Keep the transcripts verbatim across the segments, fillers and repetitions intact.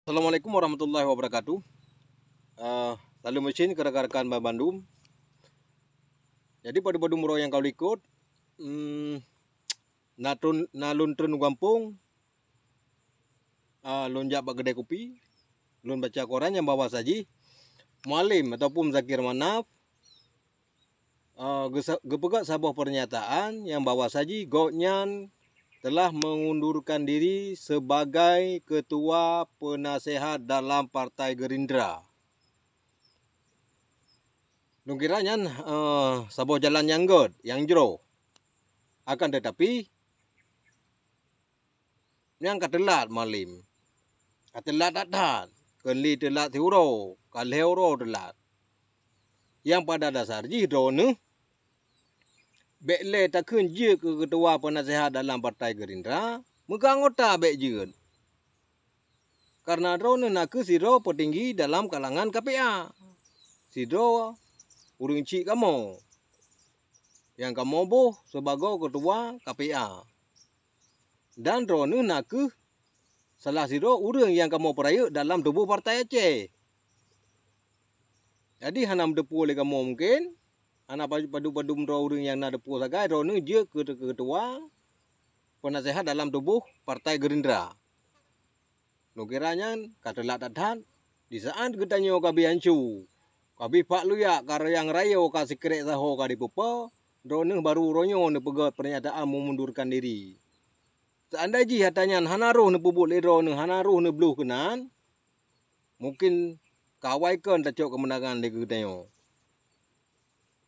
Assalamualaikum warahmatullahi wabarakatuh. Ah, salam mesin keu rakan-rakan banmandum. Jadi, padum-padum uroe nyang ka likot, hmm, na tron-, na lôn treun u gampông, ah, lôn jak bak keudè kupi, lôn baca koran nyang bahwa saji Mualem ataupun Zakir Manaf, eh, geusa-, geupeugah saboh peurnyataan nyang bahwa saji gobnyan telah mengundurkan diri sebagai Ketua Penasehat dalam Partai Gerindra. Lôn kira nyan, eh, saboh jalan nyang gèt, nyang jroh. Akan tetapi, nyan ka teulat Mualem. Ka teulat that-that. Kheun lé teulat siuroe, ka lhèe uroe teulat. Nyang pada dasar jih droeneuh, bèk lé takheun jeuet keu keutua peunasehat dalam Partai Gerindra, meukeunggota bèk jeuet. Kareuna droeneuh na kheueh sidroe peutinggi dalam kalangan K P A. Sidroe ureueng chik kamoe nyang kamoe boh sibagoe keutua K P A. Dan droeneuh na kheueh salah sidroe ureueng nyang kamoe peurayeuk dalam tuboh Partai Aceh. Jadi, hana meuteupeue lé kamoe mungken, hana padum-padum droe ureueng nyang na teupeue sagai droeneuh jeuet keu, keu keutua peunasehat dalam tuboh Partai Gerindra. Lôn kira nyan ka teulat that-that, di saat geutanyoe ka bie ancu, ka bie pak luyak, ka rayang rayo, ka sikrek saho ka dipeupo, droeneuh baru uroe nyoe neupeugèt peurnyataan meumundurkan diri. Seandai jih ata nyan hana roh neupeubuet lé droeneuh, hana roh neubloh keunan, mungken ka awai kon tacok keumeunangan lé geutanyoe.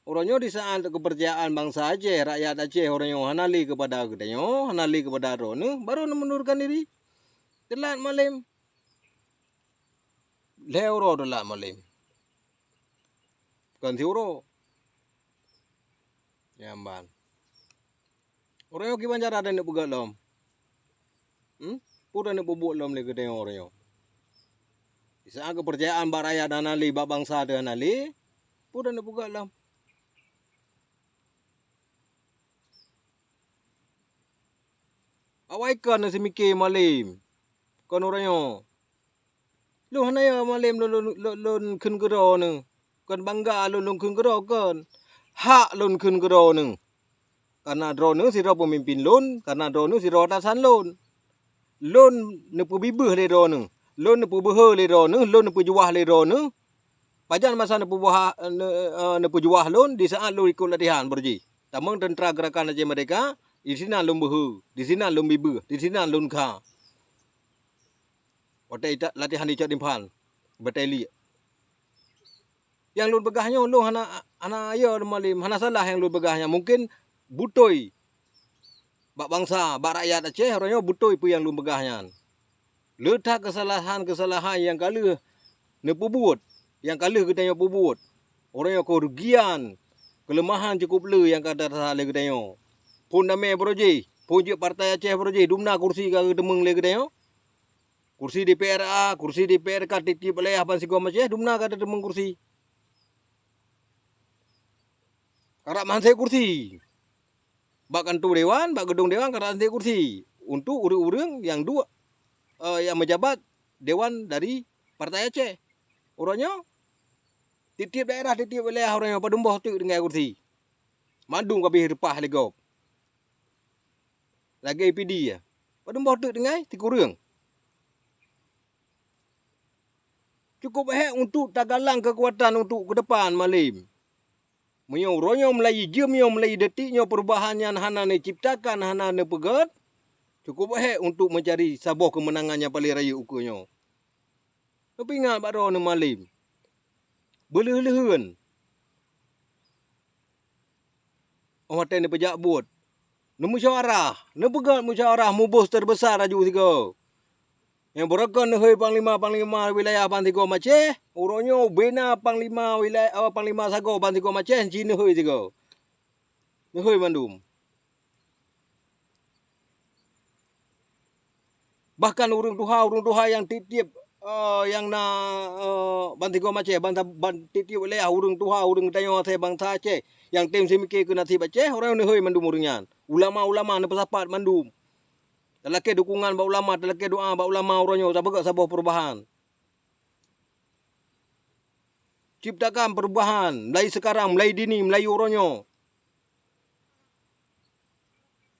Uroe nyoe di saat keupeurcayaan bansa Aceh, rakyat Aceh uroe nyoe hana lé keupada geutanyoe, hana lé keupada droeneuh, baru neumundurkan diri. Teulat Mualem. Lhèe uroe teulat Mualem. Kon siuroe. Nyan ban. Uroe nyoe kiban cara taneuk peugèt lom? Hmm? Peue taneuk peubuet lom lé geutanyoe uroe nyoe? Di saat keupeurcayaan bak rakyat hana lé, bak bansa teuh hana lé, peue taneuk peugèt lom? Awai kon neuseumiké Mualem. Kon uroe nyoe. Lôn hana yo Mualem lôn, lôn, lôn, lôn kheun keu droeneuh. Kon bangga lôn, lôn kheun keu droe kon. Hak lôn kheun keu droeneuh. Kareuna droeneuh sidroe peumimpén lôn, kareuna droeneuh sidroe atasan lôn. Lôn neupeubibeuh lé droeneuh, lôn neupeubeuhe lé droeneuh, lôn neupeujuah lé droeneuh. Pajan masa neupeubuha-, ne-, eh, neupeujuah lôn di saat lôn ikot latihan beureujih. Tamong teuntra Geurakan Aceh Merdeka, disinan lôn beuhe, disinan lôn bibeuh, disinan lôn kha. Watèe ita-, latihan di Cot Dimphan, batèe liek. Nyang lôn peugah nyoe lôn hana, hana yo Mualem, hana salah nyang lôn peugah nyan. Mungken beutôi bak bansa, bak rakyat Aceh uroe nyoe beutôi peue nyang lôn peugah nyan. Le that keusalahan-keusalahan nyang ka lheueh neupeubuet, nyang ka lheueh geutanyoe peubuet. Uroe nyoe keurugian, keuleumahan cukôp le nyang ka tarasa lé geutanyoe. Phon damé beureujih, phon jeuet partai Aceh beureujih, dumna kursi ka geuteumeung lé geutanyoe. Kursi D P R A, kursi D P R K tiep-tiep wilayah bansigom Aceh, dumna ka teuteumeung kursi. Karab meuhasé kursi. Bak kantô dewan, bak geudong dewan karab meuhasé kursi. Untuk ureueng-ureueng nyang duek, eh, nyang meujabat dewan dari Partai Aceh. Uroe nyoe, tiep-tiep daerah, tiep-tiep wilayah uroe nyoe padum boh teuk tinggai kursi. Mandum ka abéh reupah lé gob. Lagèe P D ya. Padum boh teuk tinggai, sikureueng. Cukôp hék untuk tagalang keukuatan untuk keudepan Mualem. Meunyoe uroe nyoe mulai jeuem nyoe, mulai detik nyoe peurubahan nyan hana neuciptakan, hana neupeugèt, cukôp hék untuk meucari saboh keumeunangan nyang paleng rayeuk ukeue nyoe. Neupeuingat bak droeneuh Mualem. Beuleuh-leuheuen. Óh watèe neupeujak buet, neumusyawarah, neupeugèt musyawarah muboh teubeusa laju sigoe. Nyang beureukan neuhôi panglima-panglima wilayah bansigom Aceh, uroe nyoe bina panglima wilayah, eh, panglima sagoe bansigom Aceh, ci neuhôi sigoe. Neuhôi mandum. Bahkan ureueng tuha, ureueng tuha nyang tiep-tiep, eh, nyang na, eh, bansigom Aceh, ban, ban tiep-tiep wilayah, ureueng tuha, ureueng geutanyoe asai bansa Aceh nyang tem seumiké keu naseb Aceh, uroe nyoe neuhôi mandum ureueng nyan. Ulama-ulama neupeusapat mandum. Talakée dukungan bak ulama, talakée doá bak ulama uroe nyoe, tapeugah saboh perubahan. Ciptakan perubahan, mulai sekarang, mulai dini, mulai uroe nyoe.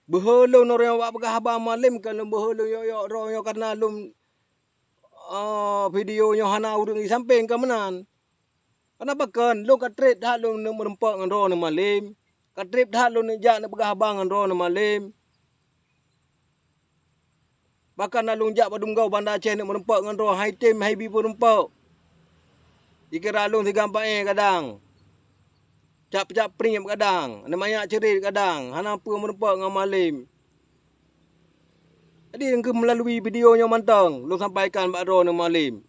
Beuhe lôn uroe nyoe bak peugah haba Malem, ka lôn beuhe lôn yok-yok droe nyoe karena lôn, ah, video nyoe hana ureuëng jisampéng ka meunan. Kenapa kon? Lôn ka treb that lôn neuk meureumpok ngon droeneuh Malem. Ka treb that lôn neuk jak neuk peugah haba ngon droeneuh Malem. Bahkan na lôn jak padum goe Banda Aceh neuk meureumpok ngon droe, hai tem hai bi meureumpok. Dikira lôn sigampang éh gadang. Cap-cap pring gadang, aneuk manyak ceurit gadang, hana peue meureumpok ngon Malem. Jadi, engkeuh meulalu video nyoe mantong lôn sampaikan bak droeneuh Malem.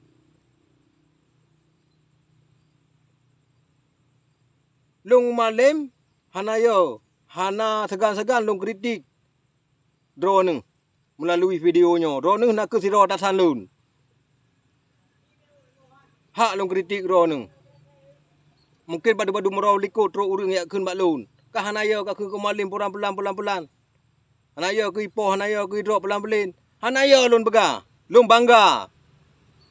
Lôn Malem hana yo, hana seugan-seugan lôn kritik droeneuh meulalu video nyoe. Droeneuh nakeuh sidroe atasan lôn. Hak lôn kritik droeneuh. Mungken padum-padum droe likot trok ureuëng jak kheun bak lôn, "Ka hana yo, ka kheun keu Malem pulan-pulan, pulan-pulan." Hana yo keu ipoh, hana yo keu idrop pulan-pulan. Hana yo lôn peugah. Lôn bangga.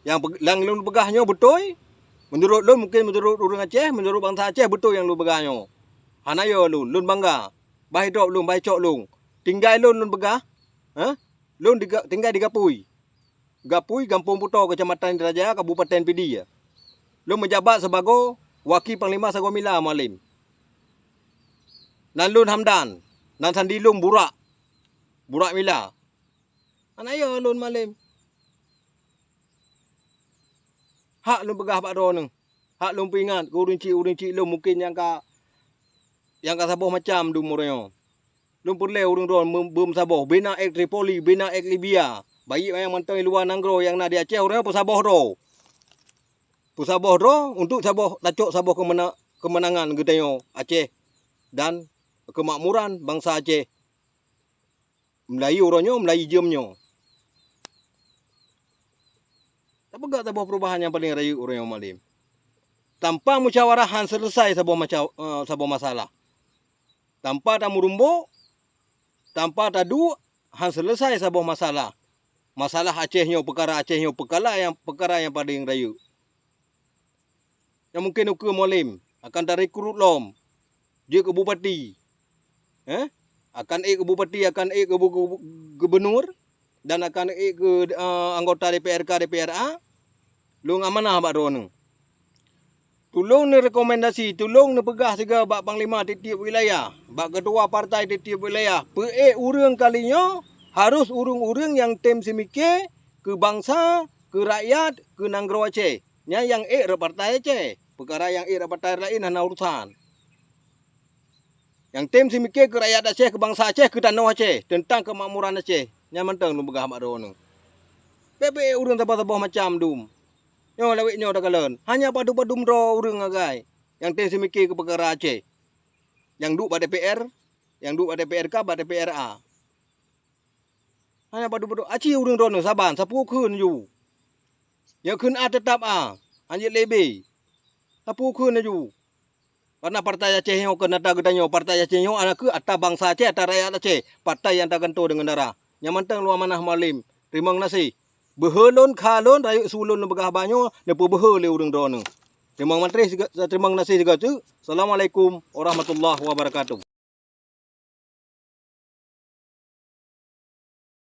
Nyang pe-, nyang lôn peugah nyoe beutôi. Meunurot lôn, mungken meunurot ureuëng Aceh, meunurot bansa Aceh beutôi nyang lôn peugah nyoe. Hana yo lôn, lôn bangga. Bah idrop lôn, bah icok lôn. Tinggai lôn, lôn peugah. Hah? Lôn di ga-, tinggai di Gapui. Gapui, Gampông Puto, Kecamatan Indrajaya, Kabupaten Pidie. Lôn meujabat sibagoe Wakil Panglima Sagoe Mila Malem. Nan lôn Hamdan, nan sandi lôn Burak. Burak Mila. Hana yo lôn Malem. Hak lôn peugah bak droeneuh. Hak lôn peuingat keu ureuëng chik-ureuëng chik lôn mungken nyang ka, nyang ka saboh macam dum uroe nyoe. Lôn peureulée ureuëng droe mem-, beumeusaboh, bina ék Tripoli, bina ék Libya. Baik nyang mantong di luwa nanggroe nyang na di Aceh, ureuëng peusaboh droe. Peusaboh droe untuk saboh, tacok saboh keumena-, keumeunangan geutanyoe Aceh dan keumakmuran bansa Aceh. Meulayu uroe nyoe, meulayu jeuem nyoe. Tapeugah saboh perubahan nyang paleng rayeuk uroe nyoe Malem. Tanpa musyawarah han seuleusai saboh maca-, eh, saboh masalah. Tanpa tameurumbok, tanpa taduek, han seuleusai saboh masalah. Masalah Aceh nyoe, peukara Aceh nyoe, peukara nyang, peukara nyang paleng rayeuk. Nyang mungken ukeue Malem akan tarekrut lom jeuet keu bupati. Eh? Akan ék keu bupati, akan ék keu bu-, gu-, gubunur dan akan ék keu, eh, anggota D P R K, D P R A. Lôn amanah bak droeneuh. Tulông neurekomendasi, tulông neupeugah sigoe bak panglima tieb-tieb wilayah, bak keutua partai tieb-tieb wilayah, peuék ureuëng kali nyoe harôh ureuëng-ureuëng nyang tem seumike keu bansa, keu rakyat, keu nanggroe Aceh. Nyan nyang ék rot partai Aceh. Peukara nyang ék rot partai laén hana urusan. Nyang tem seumike keu rakyat Aceh, keu bansa Aceh, keu tanoh Aceh, teuntang keumakmuran Aceh. Nyan mantong lôn peugah bak droeneuh. Bék-bék ureuëng saboh-saboh macam dum. Nyoe lawét nyoe takalon. Hanya padum-padum droe ureuëng agai nyang tem seumike keu peukara Aceh. Nyang duek bak D P R, nyang duek bak D P R K, bak D P R A. Hana padub-padub. Aci ureuëng droeneuh saban, sapeue kheun ju. Nyang kheun A teutap A, hanjeuet lé B. Sapeue kheun ju. Karena partai Aceh nyoe keu ata geutanyoe, partai Aceh nyoe ata keu ata bansa Aceh, ata rakyat Aceh, partai nyang taganto deungon darah. Nyang mantong lôn amanah Malem. Teurimong gaséh. Beuhe lôn, kha lôn, rayeuk su lôn neupeugah haba nyoe, neupeubeuhe lé ureuëng droeneuh. Teurimong gaséh siga-, teurimong gaséh sigoe teuk. Assalamualaikum warahmatullahi wabarakatuh.